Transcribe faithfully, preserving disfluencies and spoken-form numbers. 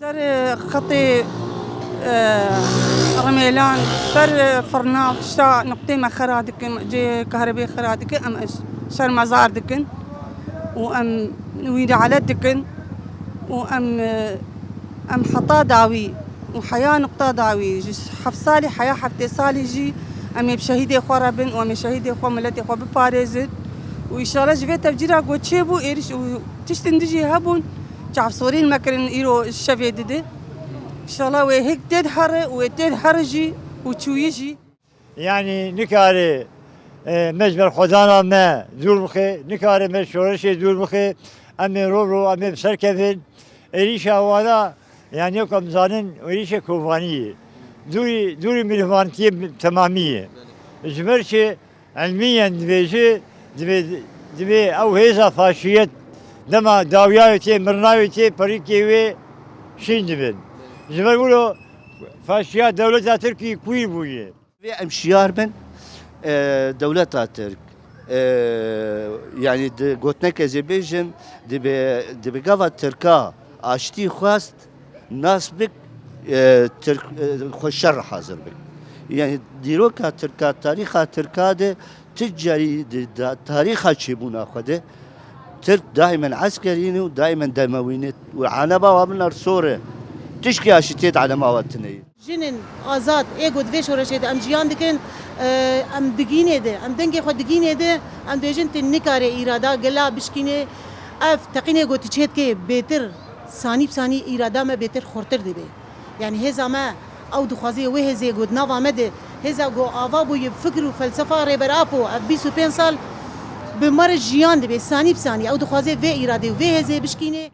Ser xetê, e, remêlan, ser firna, tişta nuqtê me xera dikin, cê kahrebê xera dikin, em şermezar dikin û em wî nalet dikin û em, e, em heta dawî û heya nuqta dawî ji heft salî, heya heftê salî jî em ê bi şehîdê xwe re bin û em ê şehîdê xwe, miletê xwe biparêzin û înşallah ji vê tevcîra ku çêbû êrîş û tiştin dijî hebûn, çavsorîn me kirin îro şevê dide. Înşallah wê hêk tê dihere û wê tê dihere jî û çûyî jî. Yanî nikare, e, me ji berxwedana me dûr bixe, nikare me ji şoreşê dûr bixe. Em ê ro ro em ê bi ser kevin. Êrîşa wada, yanî wek em zanin, êrîşê kovanî ye. Dûrî, dûrî mirîvantiyê bi temamî ye. Ji ber çi? Elmîyen dibêje, dibê, dibê ew hêza faşiyet dema dawiyayê tê, mirnayê tê, perîkê wê şîn dibin. Ji ber wilo faşiya dewleta Tirkî kûr bûye. Vê em şiyar bin, e, dewleta Tirk, e, yanî di gotineke zê bêjim, dibe, dibe gava Tirka aştî xwest, nas bik, e, Tirk, e, xwe şer hazir bik. Yanî dîroka Tirka, tarîxa Tirka de tu carî di da-, tarîxa çêbûna xwe de Tirk daimen eskerî ne û daimen demewî ne û aneba wa min sor e. Tişkî aşîtiyê di alema wa tune ye. Jinên azad ê ku di vê şoreşê de em jiyan dikin, e, em digînê de, em dengê xwe digînê de, em dibêjin tu nikare îrada gela bişkînê. Ev teqînê ku tu çê dikê bêtir sanî bi sanî îrada me bêtir xurtir dibe. Yanî hêza me ew dixwaze wê hêzê ku di nava me de, hêza ku ava bûye bi fikir û felsefa Rêber Apo, ev bîst û pênc sal bi me re jiyan dibe, sanî bi sanî. Ew dixwaze vê îradê û vê hêzê bişkîne.